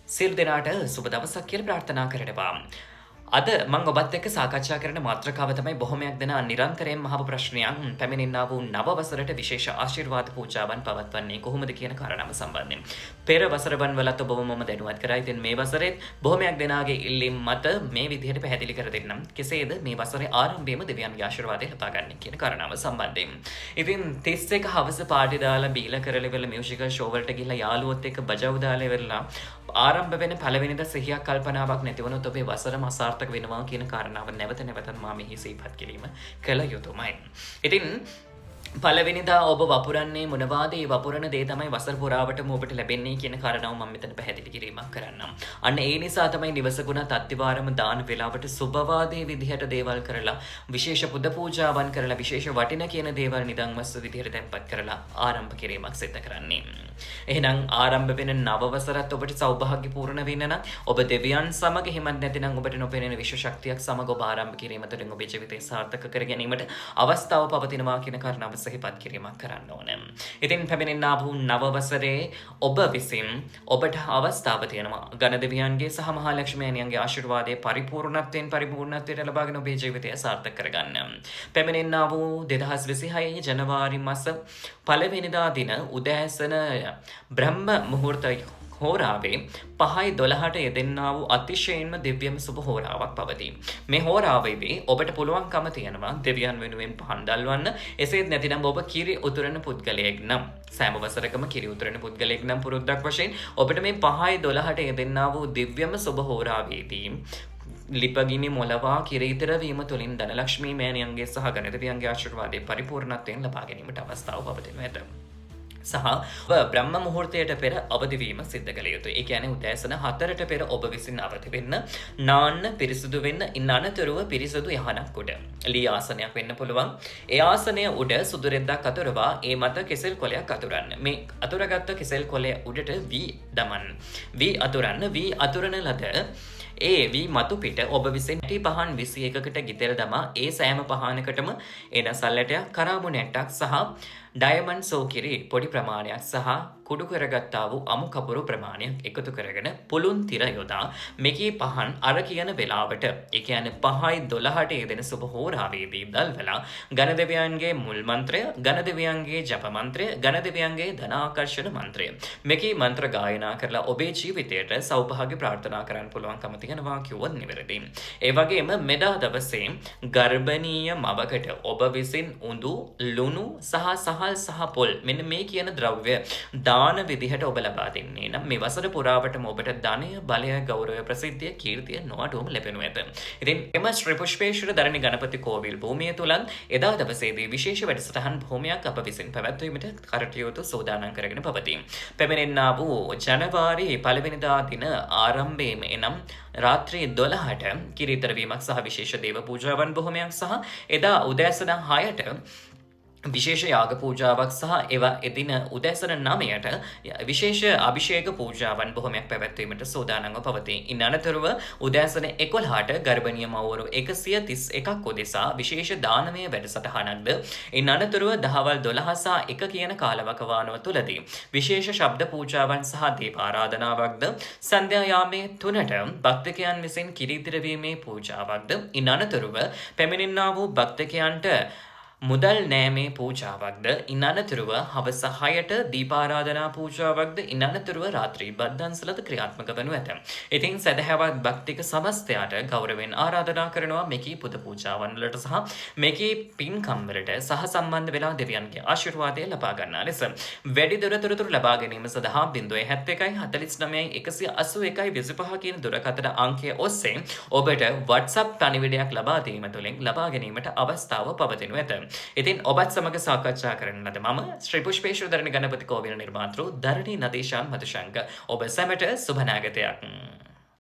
සියලු දෙනාට සුබ දවසක් කියලා ප්‍රාර්ථනා කරනවා. අද මං ඔබත් එක්ක සාකච්ඡා කරන මාතෘකාව තමයි බොහොමයක් දෙනා නිරන්තරයෙන්ම අහපු ප්‍රශ්නයක්, පැමිණෙනා වූ නව වසරට විශේෂ ආශිර්වාද පූජාවන් පවත්වන්නේ කොහොමද කියන කාරණාව සම්බන්ධයෙන්. පෙර වසරවන් වලත් ඔබව මම දැනුවත් කරා. ඉතින් මේ වසරේත් බොහොමයක් දෙනාගේ ඉල්ලීම් මත මේ විදිහට පැහැදිලි කර දෙන්නම්. කෙසේද මේ වසරේ ආරම්භයේම දෙවියන්ගේ ආශිර්වාදය ලබා ගන්න කියන කාරණාව සම්බන්ධයෙන්. ඉතින් 31 හවස පාටි දාලා බීලා කරලා ඉවරලා මියුසිකල් ෂෝ වලට ගිහලා යාළුවොත් එක්ක බජව් දාලා ඉවරලා ආරම්භ වෙන පළවෙනිදා සිහියක් කල්පනාවක් නැති වුණොත් ඔබේ වසරම අසාර්ථක වෙනවා කියන කාරණාව නැවත නැවතත් මා මෙහි සිහිපත් කිරීම කළ යුතුමයි. ඉතින් පළවෙනිදා ඔබ වපුරන්නේ මොනවාද? ඒ වපුරන දේ තමයි වසර පුරාවටම ඔබට ලැබෙන්නේ කියන කාරණාව මම මෙතන පැහැදිලි කිරීමක් කරන්නම්. අන්න ඒ නිසා තමයි නිවසකුණත් අත්තිවාරම දාන වෙලාවට සුබවාදී විදිහට දේවල් කරලා, විශේෂ පුද පූජාවන් කරලා, විශේෂ වටින කියන දේවල් නිදන් වස්තු විදිහට තැන්පත් කරලා ආරම්භ කිරීමක් සිදු කරන්නේ. එහෙනම් ආරම්භ වෙන නව වසරත් ඔබට සෞභාග්‍ය පූර්ණ වෙන්න නම් ඔබ දෙවියන් සමග, එහෙමත් නැතිනම් ඔබට නොපෙනෙන විශ්ව ශක්තියක් සමග ඔබ ආරම්භ කිරීම තුළින් ඔබේ ජීවිතය සාර්ථක කර ගැනීමට අවස්ථාව පවතිනවා කියන කාරණාව සිහිපත් කිරීමක් කරන්න ඕන. ඉතින් පැමිණෙනා වූ නව වසරේ ඔබ විසින් ඔබට අවස්ථාව තියෙනවා ගණ දෙවියන්ගේ සහ මහා ලක්ෂ්මී ආශිර්වාදයේ පරිපූර්ණත්වයෙන් පරිපූර්ණත්වයට ලබාගෙන ඔබේ ජීවිතය සාර්ථක කරගන්න. පැමිණෙනා වූ 2026 ජනවාරි මාස පළවෙනිදා දින උදෑසන බ්‍රහ්ම මුහූර්ත හෝරාවේ 5:12ට යෙදෙන්නා වූ අතිශයින්ම දිව්‍යම සුබ හෝරාවක් පවතී. මේ හෝරාවේදී ඔබට පුළුවන්කම තියෙනවා දෙවියන් වෙනුවෙන් පහන් දල්වන්න. එසේත් නැතිනම් ඔබ කිරි උතුරන පුද්ගලයෙක් නම්, සෑම වසරකම කිරි උතුරන පුද්ගලයෙක් නම් පුරුද්දක් වශයෙන් ඔබට මේ 5:12ට යෙදෙන්නා වූ දිව්‍යම සුබ හෝරාවේදී ලිපගිනි මොලවා කිරි ඉතිර වීම තුළින් ධනලක්ෂ්මී මෑණියන්ගේ සහ ගණදෙවියන්ගේ ආශිර්වාදය පරිපූර්ණත්වයෙන් ලබා ගැනීමට අවස්ථාව පවතිනු ඇත. සහ ඔබ බ්‍රහ්ම මුහූර්තයට පෙර අවදි වීම සිද්ධ කළ යුතුයි. ඒ කියන්නේ උදෑසන 4ට පෙර ඔබ විසින් අවදි වෙන්න, නාන්න, පිරිසුදු වෙන්න, ඉන් අනතුරුව පිරිසුදු යහනක් උඩ ලී ආසනයක් වෙන්න පුළුවන්. ඒ ආසනය උඩ සුදු රෙද්දක් අතුරවා ඒ මත කෙසෙල් කොලයක් අතුරන්න. මේ අතුරගත්ත කෙසෙල් කොලය උඩට වී දමන්න. වී අතුරන්න. වී අතුරන ලද ඒ වී මතු පිට ඔබ විසින් ඇටි පහන් 21කට ගිතෙල් දමා ඒ සෑම පහනකටම එන සල්ලටයක්, කරාමු නැට්ටක් සහ ඩයමන්ඩ් සෝකිරි පොඩි ප්‍රමාණයක් සහ කුඩු කරගත්තා වූ අමු කපුරු ප්‍රමාණයක් එකතු කරගෙන පුළුන් තිර යොදා මෙකී පහන් අර කියන වෙලාවට, ඒ කියන්නේ 5:12ට යෙදෙන සුබ හෝරාවේදී දල්වලා ගණදෙවියන්ගේ මුල් මන්ත්‍රය, ගණදෙවියන්ගේ ජප මන්ත්‍රය, ගණදෙවියන්ගේ ධනාකර්ෂණ මන්ත්‍රය මෙකී මන්ත්‍ර ගායනා කරලා ඔබේ ජීවිතයට සෞභාග්‍ය ප්‍රාර්ථනා කරන්න පුළුවන්කම තියෙනවා කිව්වොත් නිවැරදි. ඒ වගේම මෙදා දවසේ ගර්භණීය මවකට ඔබ විසින් උඳු, ලුණු සහ සහල් සහ පොල් මෙන්න මේ කියන ද්‍රව්‍ය දාන විදිහට ඔබ ලබා දෙන්නේ නම් මේ වසර පුරාවටම ඔබට ධනය, බලය, ගෞරවය, ප්‍රසිද්ධිය, කීර්තිය නොඅඩුවම ලැබෙනු ඇත. ඉතින් එම ශ්‍රී පුෂ්පේශ්වර ධරණි ගණපති කෝවිල් භූමිය තුලත් එදා දවසේදී විශේෂ වැඩසටහන් බොහොමයක් අප විසින් පැවැත්වීමට කටයුතු සූදානම් කරගෙන පවතී. පැමිණෙන්නා වූ ජනවාරි පළවෙනිදා දින ආරම්භයේම එනම් රාත්‍රී 12ට කිරිතර වීමක් සහ විශේෂ දේව පූජාවන් බොහොමයක් සහ එදා උදෑසන 6ට විශේෂ යාග පූජාවක් සහ ඒවා එදින උදෑසන 9ට විශේෂ අභිෂේක පූජාවන් බොහොමයක් පැවැත්වීමට සූදානම්ව පවතී. ඉන් අනතුරුව උදෑසන 11ට ගර්භණීය මව්වරු 131ක් උදෙසා විශේෂ දානමය වැඩසටහනක්ද, ඉන් අනතුරුව දහවල් 12 සහ 1 කියන කාලවකවානුව තුලදී විශේෂ ශබ්ද පූජාවන් සහ දීප ආරාධනාවක්ද, සන්ධ්‍යා යාමේ 3ට භක්තිකයන් විසින් කිරි ඉතිරවීමේ පූජාවක්ද, ඉන් අනතුරුව පැමිණෙන්නා වූ භක්තිකයන්ට මුදල් නෑමේ පූජාවක්ද, ඉන් අනතුරුව හවස 6ට දීපාරාධනා පූජාවක්ද, ඉන් අනතුරුව රාත්‍රී බද්දන්සලද ක්‍රියාත්මක වනු ඇත. ඉතින් සැදැහැවත් භක්තික සමස්තයාට ගෞරවයෙන් ආරාධනා කරනවා මෙකී පුද පූජාවන් වලට සහ මෙකී පින්කම් වලට සහ සම්බන්ධ වෙලා දෙවියන්ගේ ආශිර්වාදය ලබා ගන්නා ලෙස. වැඩි දුර තොරතුරු ලබා ගැනීම සඳහා 071 49 181 25 කියන දුරකථන අංකය ඔස්සේ ඔබට WhatsApp පණිවිඩයක් ලබා දීම තුළින් ලබා ගැනීමට අවස්ථාව පවතිනු ඇත. ඉතින් ඔබත් සමග සාකච්ඡා කරන ලද මම ශ්‍රී පුෂ්පේශ්වර ධරණි ගණපති කෝවිල නිර්මාතෘ ධරණී නදීශාන් මధుශංක. ඔබ සැමට සුබ නාගතයක්.